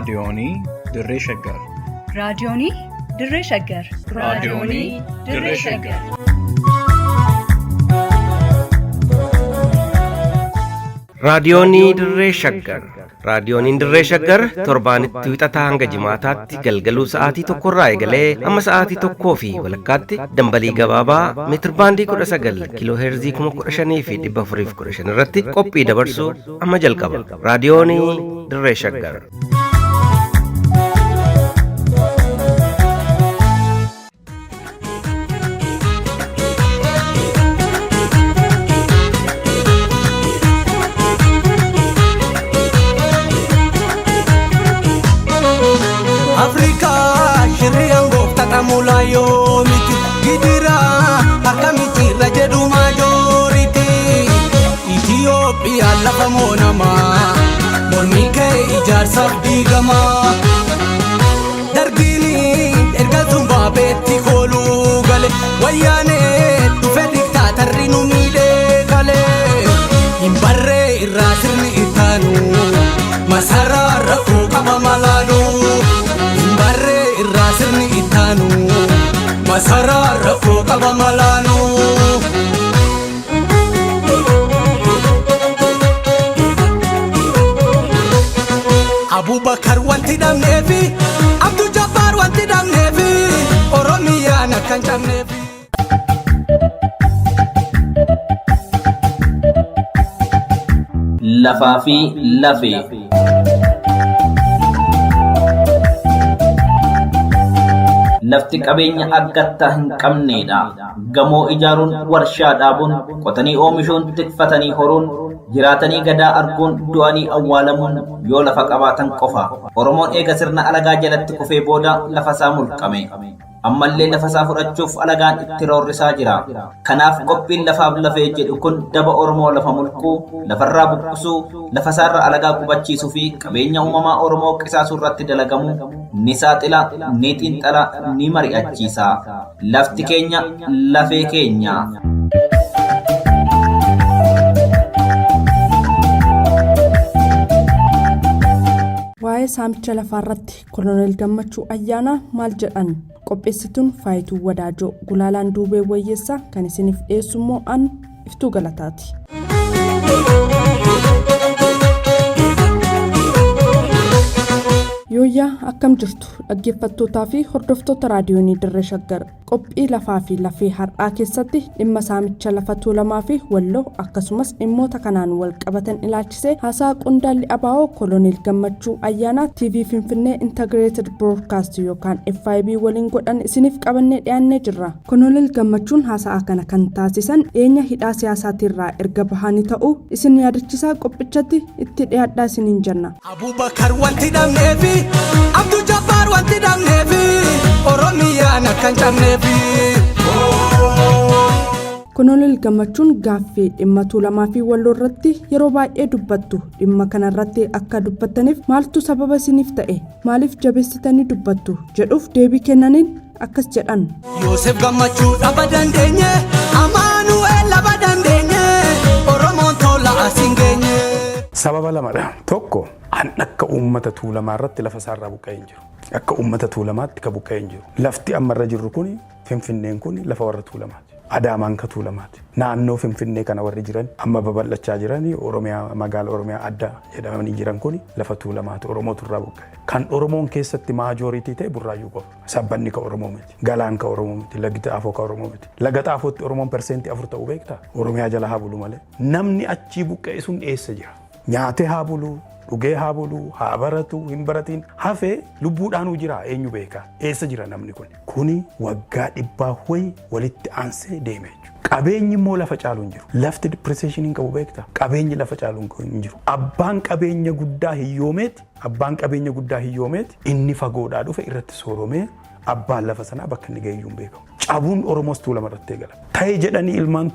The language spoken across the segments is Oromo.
Raadiyoonii Dirree Shaggar. Raadiyoonii Dirree Shaggar. Raadiyoonii Dirree Shaggar. Raadiyoonii Dirree Shaggar. Raadiyooniin Dirree Shaggar torbaanitti wixataa hanga jimaataatti galgaluu sa'aatii tokkorraa eegalee hamma sa'aatii tokkoo fi walakkaatti dambalii gabaabaa meetirbaandii 19 kiiloo heerzii 15,415 irratti qophii dabarsuu amma jalqaba. Raadiyoonii Dirree Shaggar. Afrikaa shirriyaan gooftaa mulaa yoomiti gidira harka mitiirra jedhu maajooriti Itiyoophiyaan lafa moonamaa mormi kee ijaarsaaf diigamaa dargiin erga zumbaabeetti kooluu gale wayyaanee dhufe diktaatarri nu miidhee kale hin barree irraa sirni ittaanu masaraa rakkoo qaba malaanu. Barree irraa sirni ittaanu masaraa rakkoo qaba malaanu. Abubakar wanti dhabneefi Abdul Jabbaar wanti dhabneefi Oromiyaan akka hin cabneefi. Lafaa fi lafee. Lafti qabeenya akkattaa hin qabneedha. Gamoo ijaaruun, warshaa dhaabuun, qotanii oomishuun, tikfatanii horuun, jiraatanii gadaa arguun, du'anii awwaalamuun yoo lafa qabaatan qofa. Oromoon eega sirna alagaa jalatti kufee booda lafa isaa mulqame. Ammallee lafa isaa fudhachuuf alagaan itti roorrisaa jira. Kanaaf qophiin lafaaf lafee jedhu kun daba Oromoo lafa mulquu, lafarraa buqqisuu, lafa isaarra alagaa qubachiisuu fi qabeenya uumamaa Oromoo qisaasuu irratti dalagamu ni saaxila, ni xiinxala, ni mari'achiisa. Lafti keenya lafee keenya. Waa'ee saamicha lafaarratti Koloneel Gammachuu Ayyaanaa maal jedhan? Qopheessituun Faayituu Wadaajoo, Gulaalaan Duubee Wayyeessaa kan isiniif dhiyeessu immoo an Iftuu Galataati. Yooyyaa akkam jirtu dhaggeeffattootaa fi hordoftoota raadiyoonii Dirree Shaggar. Qophii lafaa fi lafee har'aa keessatti dhimma saamicha lafa Tuulamaa fi Walloo akkasumas dhimmoota kanaan wal qabatan ilaalchisee haasaa qondaalli ABO Koloneel Gammachuu Ayyaanaa TV Finfinnee Integrated Broadcast yookaan FIB waliin godhan isiniif qabannee dhiyaannee jirra. Konoleel Gammachuun haasa'a kana kan taasisan dhiyeenya hidhaa siyaasaatiirraa erga bahanii ta'uu isin yaadachisaa qophichatti itti dhiyaadhaa isiniin jenna. Abubakar wanti dhabneefi Abdul Jabbaar wanti dhabneefi Oromiyaan akka hin cabneefi. Konoleel Gammachuun gaaffii dhimma Tuulamaa fi Walloo irratti yeroo baay'ee dubbattu dhimma kana irratti akka dubbattaniif maaltu sababa isiniif ta'e maaliif jabeessitanii dubbattu jedhuuf deebii kennaniin akkas jedhan. Yoosef Gammachuu dhaba dandeenye Amaanu'eel dhaba dandeenye Oromoon tola asiin geenye. Sababa lamadha. Tokko an akka uummata Tuulamaa irratti lafa isaarraa buqqa'ee hin jiru. Akka uummata Tuulamaatti ka buqqa'ee hin jiru. Lafti amma irra jirru kuni Finfinneen kuni lafa warra Tuulamaati. Adaamaan ka Tuulamaati. Naannoo Finfinnee kana warri jiran amma babal'achaa jiran Oromiyaa magaala Oromiyaa adda jedhamanii jiran kuni lafa Tuulamaati. Oromootu irraa buqqa'e. Kan Oromoon keessatti maajooritii ta'e Burraayyuu qofa. Sabbanni ka Oromoo miti. Galaan ka Oromoo miti. Lagdi Xaafoo ka Oromoo miti. Laga Xaafootti Oromoon 4% ta'uu beektaa? Oromiyaa jala haa bulu malee. Namni achii buqqa'e sun eessa jira? Nyaatee haa bulu, dhugee haa bulu, haa baratu, hin baratiin hafee lubbuudhaanuu jira eenyu beeka? Eessa jira namni kun? Kuni waggaa dhibbaa wayi walitti aansee deeme jechuudha. Qabeenyi immoo lafa caalu hin jiru. Lafti depreciation hin qabu beektaa? Qabeenyi lafa caalu hin jiru. Abbaan qabeenya guddaa hiyyoomeeti, abbaan qabeenya guddaa hiyyoomeeti inni fagoodhaa dhufe irratti sooromee abbaan lafa sanaa bakka inni ga'e iyyuu hin beekamu. Cabuun Oromoos Tuulama irratti eegala. Ta'e jedhanii ilmaan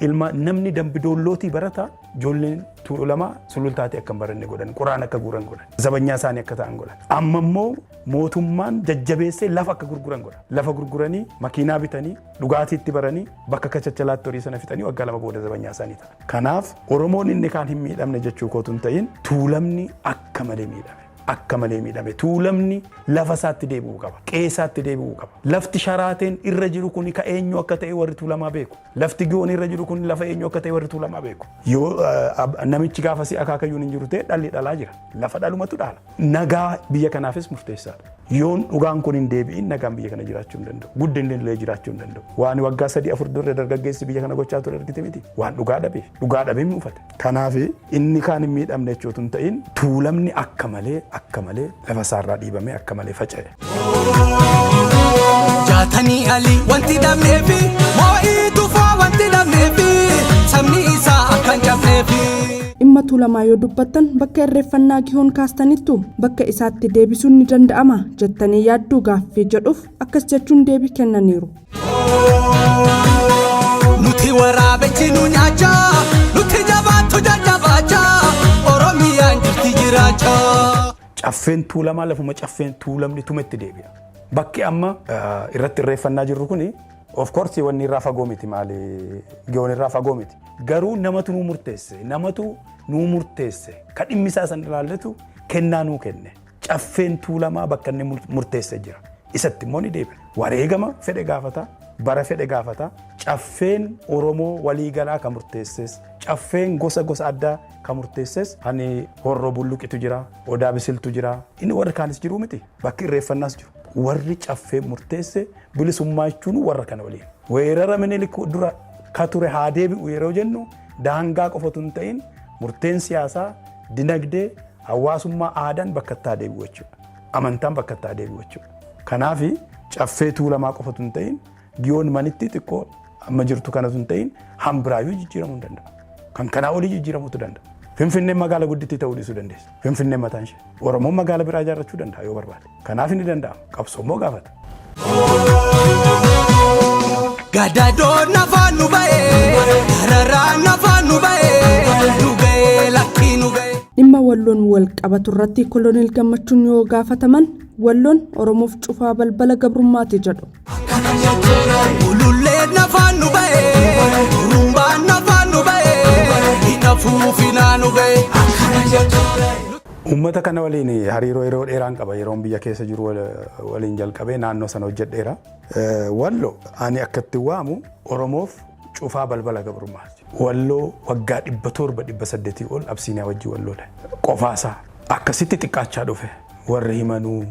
ilma namni Dambidoollootii barata ijoolleen Tuulamaa Sulultaatii akka hin baranne godhan, quraan akka guuran godhan, zabanyaa isaanii akka ta'an godhan. Amma immoo mootummaan jajjabeessee lafa akka gurguran godha. Lafa gurguranii makiinaa bitanii dhugaatii itti baranii bakka kachachalaatti horii sana fixanii waggaa 2 booda zabanyaa isaanii ta'an. Kanaaf Oromoon inni kaan hin miidhamne jechuu kootu hin ta'in Tuulamni akka malee miidhame. Akka malee miidhame. Tuulamni lafa isaatti deebi'uu qaba. Qe'ee isaatti deebi'uu qaba. Lafti Sharaateen irra jiru kun ka eenyu akka ta'e warri Tuulamaa beeku. Lafti Giyoon irra jiru kun lafa eenyu akka ta'e warri Tuulamaa beeku. Yoo namichi gaafa si akaakayyuun hin jiru ta'e dhalli dhalaa jira. Lafa dhalumatu dhaala. Nagaa biyya kanaafis murteessaadha. Yoon dhugaan kun hin deebi'in nagaan biyya kana jiraachuu hin danda'u. Guddinni illee jiraachuu hin danda'u. Waan waggaa 3 4 dura dargaggeessi biyya kana gochaa ture argite miti. Waan dhugaa dhabeef. Dhugaa dhabee muufate. Kanaaf inni kaan hin miidhamne jechuutu hin ta'in, Tuulamni akka malee akka malee lafa isaarraa dhiibamee akka malee faca'e. Jaatanii Ali wanti dhabneefi, Moo'ii Tufaa wanti dhabneefi, sabni isaa akka hin cabneefi. Dhimma Tuulamaa yoo dubbattan bakka irreeffannaa Gihoon kaastanittu, bakka isaatti deebisuun ni danda'ama jettanii yaadduu gaaffii jedhuuf akkas jechuun deebii kennaniiru. Nuti waraabechi nu nyaachaa, nuti jabaattu jajjabaachaa, Oromiyaan jirti jiraachaa. Caffeen Tuulamaa lafuma caffeen Tuulamni tumetti deebi'a. Bakki amma irratti irreeffannaa jirru kuni, of course, wanni irraa fagoo miti, maali, Giyoon irraa fagoo miti. Garuu namatu nuu murteesse, namatu nuu murteesse, ka dhimmi isaa san ilaallatu kennaa nuu kenne. Caffeen Tuulamaa bakka inni murteesse jira. Isatti immoo ni deebi'a. Wareegama fedhe gaafata, bara fedhe gaafata. Caffeen Oromoo waliigalaa ka murteesses, caffeen gosa gosa addaa ka murteesses, hani Horroo Bulluqitu jira, Odaa Bisiltu jira. Inni warri kaanis jiru miti. Bakki irreeffannaas jiru. Warri caffee murteesse bilisummaa jechuun warra kana waliin. Weerara Minilik dura ka ture haa deebi'u yeroo jennu, daangaa qofatu hin ta'in, murteen siyaasaa, dinagdee, hawaasummaa, aadaan bakka itti haa deebi'u jechuudha. Amantaan bakka itti haa deebi'u jechuudha. Kanaaf caffee Tuulamaa qofatu hin ta'in, Giyoon manitti xiqqoo amma jirtu kanatu hin ta'in, hambiraayyuu jijjiiramuu hin danda'a. Kan kanaa olii jijjiiramuutu danda'a. Finfinneen magaala guddittii ta'uu dhiisuu dandeessa. Finfinneen mataan ishee. Oromoon magaala biraa ijaarrachuu danda'a yoo barbaade. Kanaaf ni danda'ama. Qabsoo immoo gaafata. Gadadoo nafaan nu ba'ee, dararaan nafaan nu ba'ee, nu ga'ee lakkii nu ga'ee. Dhimma Walloon wal qabatu irratti Koloneel Gammachuun yoo gaafataman, Walloon Oromoof cufaa balbala gabrummaati jedhu. Ulullee nafaan nu ba'ee, urumbaan nafaan nu ba'ee, hinafuufinaa nu ga'ee. Uummata kana waliin hariiroo yeroo dheeraan qaba. Yeroon biyya keessa jiru waliin jalqabee naannoo sana hojjedheera. Wallo ani akkatti waamu Oromoof cufaa balbala gabrummaati. Walloo waggaa 700, 800 ol Absiiniyaa wajjin walloole. Qofaasaa akkasitti xiqqaachaa dhufe. Warri Himanuu,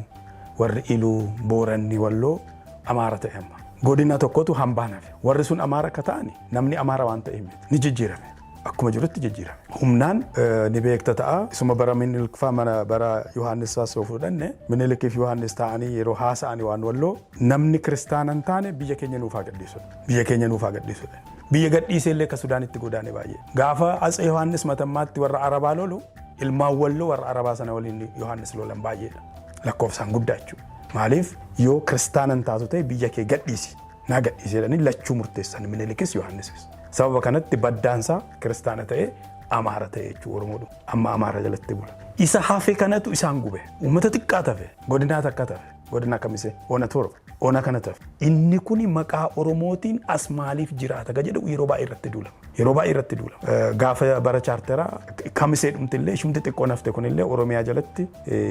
warri Iluu, Booranni Walloo Amaara ta'e amma. Godina tokkotu hambaan hafe. Warri sun Amaara akka ta'ani namni Amaara waan ta'eef miti. Ni jijjiirame. Akkuma jirutti jijjiirame. Humnaan ni beekta ta'a. Isuma bara Minilik faa mana bara Yohaannis faas yoo fudhanne, Minilikii fi Yohaannis taa'anii yeroo haasa'ani waan Walloo, namni kiristaana hin taane biyya keenya nuuf haa gadhiisudha. Biyya keenya nuuf haa gadhiisudha. Biyya gadhiisee illee akka Sudaanitti godaane baay'ee. Gaafa Atsee Yohaannis Matammaatti warra Arabaa lolu, ilmaan Walloo warra Arabaa sana waliin Yohaannis lolan baay'eedha. Lakkoofsaan guddaa jechuudha. Maaliif, yoo kiristaana hin taatu ta'e biyya kee gadhiisi. Naa gadhiisi jedhanii lachuu murteessan, Minilikis Yohaannisis. Sababa kanatti baddaansaa kiristaana ta'ee Amaara ta'e jechuudha Oromoodhu. Amma Amaara jalatti bula. Isa hafe kanatu isaan gube. Uummata xiqqaa tafe. Godinaa takka tafe. Godina Kamisee. Ona 7. Ona kana tafe. Inni kuni maqaa Oromootiin as maaliif jiraata ka jedhu yeroo baay'ee irratti duulama. Yeroo baay'ee irratti duulama. Gaafa bara chaarteraa Kamisee dhumti illee, ishumti xiqqoo nafte kunillee Oromiyaa jalatti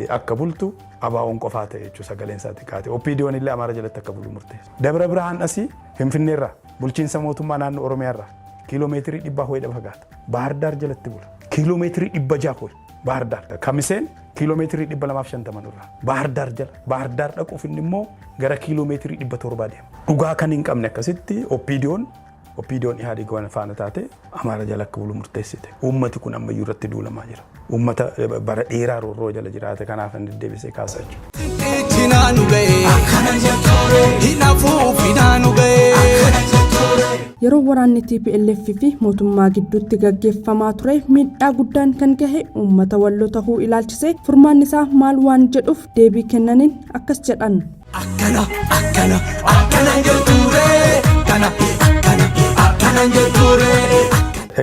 akka bultu ABO'n qofaa ta'e jechuudha, sagaleen isaa xiqqaate. OPDO'n illee Amaara jalatti akka bulu murteesse. Dabra Birhaan asii Finfinneerraa, bulchiinsa mootummaa naannoo Oromiyaarraa kiiloomeetirii 100 ho'edha fagaata. Bahar Daar jalatti bula. Kiiloomeetirii 600 ho'i Bahar Daar. Kamiseen kiiloomeetirii 250 nurraa. Bahar Daar jala. Bahar Daar dhaquuf inni immoo gara kiiloomeetirii 700 deema. Dhugaa kan hin qabne akkasitti OPDO'n Ihaadig waan faana taate Amaara jala akka bulu murteessite. Uummati kun ammayyuu irratti duulamaa jira. Uummata bara dheeraa roorroo jala jiraate, kanaaf inni deddeebisee kaasaa jechuudha. Ichinaa nu ga'ee, hinafuufinaa nu ga'ee. Yeroo waraanni TPLF fi mootummaa gidduutti gaggeeffamaa ture miidhaa guddaan kan gahe uummata Walloo tahuu ilaalchisee furmaanni isaa maal waan jedhuuf deebii kennaniin akkas jedhan. Akkana akkana akkana jettuure, kana akkana akkana jettuure.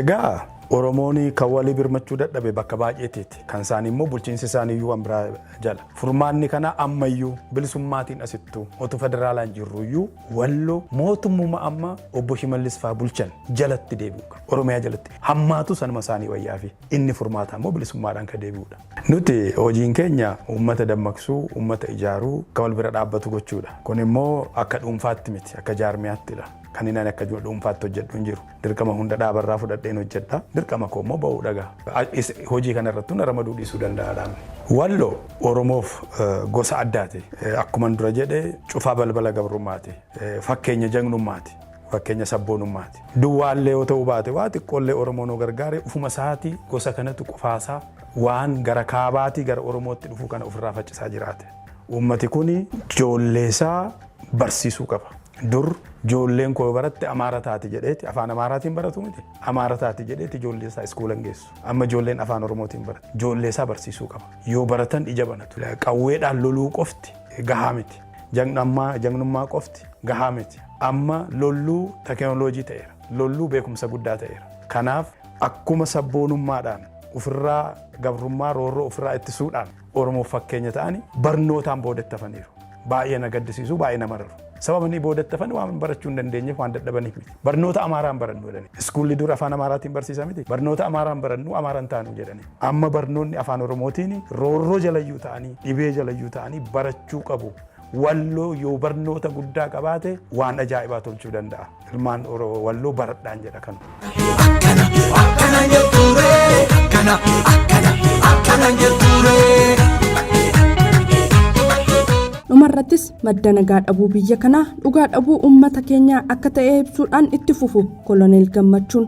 Egaa Oromoon kan walii birmachuu dadhabe bakka baay'eetiiti. Kan isaanii immoo bulchiinsi isaanii iyyuu waan biraa jala. Furmaanni kana ammayyuu bilisummaatiin asittuu otu federaalaan jirru iyyuu Walloo mootummuma amma obbo Shimallis faa bulchan jalatti deebi'u qaba. Oromiyaa jalatti hammaatu sanuma isaanii wayyaa fi inni furmaataa immoo bilisummaadhaan kan deebi'udha. Nuti hojiin keenya uummata dammaqsuu, uummata ijaaruu, akka wal bira dhaabbatu gochuudha. Kun immoo akka dhuunfaatti miti, akka jaarmiyaattidha. Kan inni ani akka dhuunfaatti hojjedhu hin jiru. Dirqama hunda dhaabarraa fudhadheen hojjedha. Dirqama koo immoo ba'uu dhagaa. Hojii kana irrattuu na ramaduu dhiisuu danda'a dhaabni. Wallo Oromoof gosa addaati. Akkuman dura jedhe cufaa balbala gabrummaati. Fakkeenya jagnummaati. Fakkeenya sabboonummaati. Duwwaallee yoo ta'uu baate waa xiqqoollee Oromoon yoo gargaare ufuma isaatii gosa kanatu qofaasaa waan gara kaabaatii gara Oromootti dhufuu kana ofirraa faccisaa jiraate. Uummati kun ijoolleesaa barsiisuu qaba. Dur ijoolleen koo baratte Amaara taati jedheeti afaan Amaaraatiin baratu miti. Amaara taati jedheeti ijoollee isaa iskuula hin geessu. Amma ijoolleen afaan Oromootiin baratu. Ijoollee isaa barsiisuu qaba. Yoo baratan ija banatu. Qawweedhaan loluu qofti gahaa miti. Jagnummaa qofti gahaa miti. Amma lolluu teknooloojii ta'eera. Lolluu beekumsa guddaa ta'eera. Kanaaf akkuma sabboonummaadhaan ofirraa gabrummaa roorroo ofirraa ittisuudhaan Oromoof fakkeenya ta'anii barnootaan boodatti hafaniiru. Baay'ee na gaddisiisu, baay'ee na mararu. Sababni boodatti hafan waan barachuu hin dandeenyeef waan dadhabaniif miti. Barnoota Amaaraan barannu jedhani. Iskuulli dur afaan Amaaraatiin barsiisa miti. Barnoota Amaaraan barannu Amaaraan taanu jedhani. Amma barnoonni afaan Oromootiin roorroo jalayyuu ta'anii dhibee jalayyuu ta'anii barachuu qabu. Walloo yoo barnoota guddaa qabaate waan ajaa'ibaa tolchuu danda'a. Ilmaan Walloo baradhaan jedha kanu. Akkana akkana jettuuree akkana akkana akkana jettuuree. Dhumarrattis madda nagaa dhabuu biyya kanaa dhugaa dhabuu uummata keenyaa akka ta'e ibsuudhaan itti fufu Koloneel Gammachuun.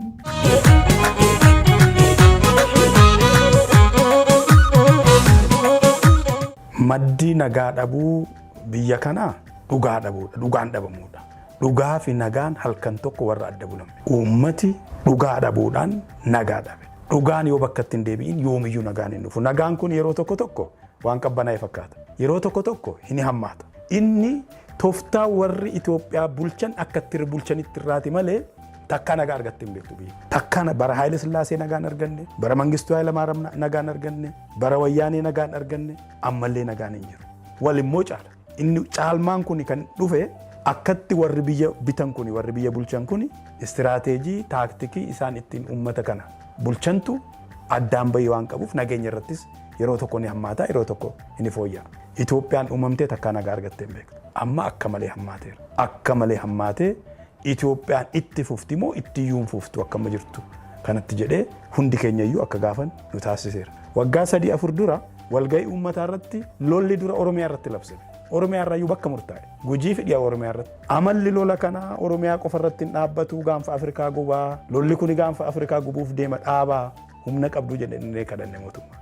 Maddi nagaa dhabuu biyya kanaa dhugaa dhabuudha, dhugaan dhabamuudha. Dhugaa fi nagaan halkan tokko warra adda bulan. Uummati dhugaa dhabuudhaan nagaa dhabe. Dhugaan yoo bakka itti hin deebi'in yoomiyyuu nagaan hin dhufu. Nagaan kun yeroo tokko tokko waan qabbanaa'e fakkaata. Yeroo tokko tokko hin hammaata. Inni tooftaa warri Itoophiyaa bulchan akka itti bulchanitti irraati malee takkaa nagaa argatte hin beektu biyyi. Takkaa bara Haayile Sillaasee nagaan arganne, bara Mangistuu Haayile Maariyaam nagaan arganne, bara Wayyaanee nagaan arganne, ammallee nagaan hin jiru. Wal immoo caala. Inni caalmaan kun kan dhufe akkatti warri biyya bitan kun warri biyya bulchan kun istiraateejii taaktikii isaan ittiin uummata kana bulchantu addaan bahii waan qabuuf nageenya irrattis yeroo tokko ni hammaata yeroo tokko ni fooyya'a. Itoophiyaan uumamtee takkaa nagaa argattee hin beektu. Amma akka malee hammaateera. Akka malee hammaatee Itoophiyaan itti fufti moo itti iyyuu hin fuftu akka amma jirtu kanatti jedhee hundi keenya iyyuu akka gaafan nu taasiseera. Waggaa 3 4 dura walgahii uummataa irratti lolli dura Oromiyaa irratti labsame. Oromiyaa irraa iyyuu bakka murtaa'e. Gujii fi dhiya Oromiyaa irratti. Amalli lola kanaa Oromiyaa qofa irratti hin dhaabbatu gaanfa Afrikaa gubaa. Lolli kuni gaanfa Afrikaa gubuuf deema dhaabaa humna qabdu jedhanii kadhanne mootummaa.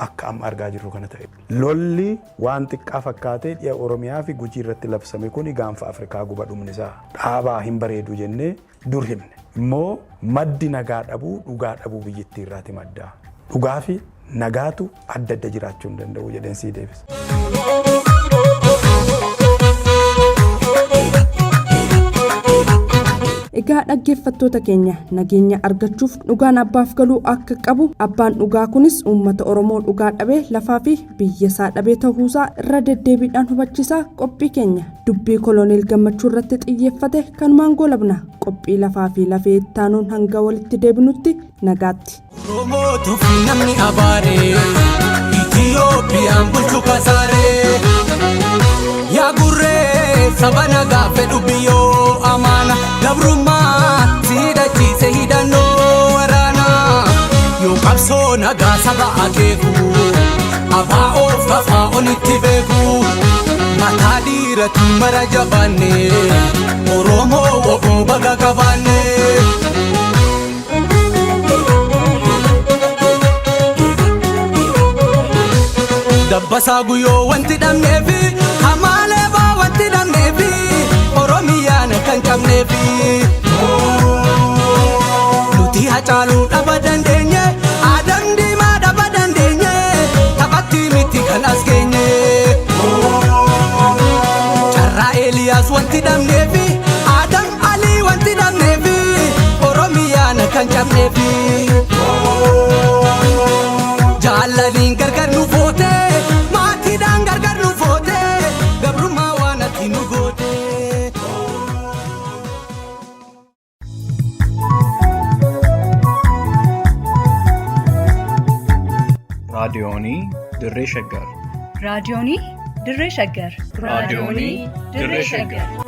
Akka amma argaa jirru kana ta'e. Lolli waan xiqqaa fakkaatee dhiya Oromiyaa fi Gujii irratti labsame kuni gaanfa Afrikaa guba dhumni isaa. Dhaabaa hin bareedu jennee dur himne. Immoo maddi nagaa dhabuu dhugaa dhabuu biyyittii irraati madda. Dhugaa fi nagaatu adda adda jiraachuu hin danda'u jedheen sii deebisa. Egaa dhaggeeffattoota keenya, nageenya argachuuf dhugaan abbaaf galuu akka qabu, abbaan dhugaa kunis uummata Oromoo dhugaa dhabee lafaa fi biyya isaa dhabee ta'uusaa irra deddeebiidhaan hubachiisaa qophii keenya dubbii Koloneel Gammachuu irratti xiyyeeffate kanumaan goolabna. Qophii lafaa fi lafee ittaanuun hanga walitti deebinutti nagaatti. Oromootu fi namni abaare Itiyoophiyaan bulchu kasaare. Yaa gurree saba nagaa fedhu biyyoo amaana gabrummaa si hidhachiise hidhannoo waraana. Yoo qabsoo nagaa saba akeeku abaa of kafaa olitti beeku mataa dhiiratu mara jabaanne Oromoo oboo baga qabaanne. Dabbasaa guyyoo wanti dhabneefi hamaalee baa wanti dhabneefi Oromiyaan kan cabneefi. Nuti Hacaaluu dhaba dandeenye, Adam Diimaa dhaba dandeenye, taphatti miti kan as geenye. Carraa Eeliyaas wanti dhabneefi Adam Alii wanti dhabneefi Oromiyaan kan cabneefi. Raadiyoonii Dirree Shaggar. Raadiyoonii Dirree Shaggar. Raadiyoonii Dirree Shaggar.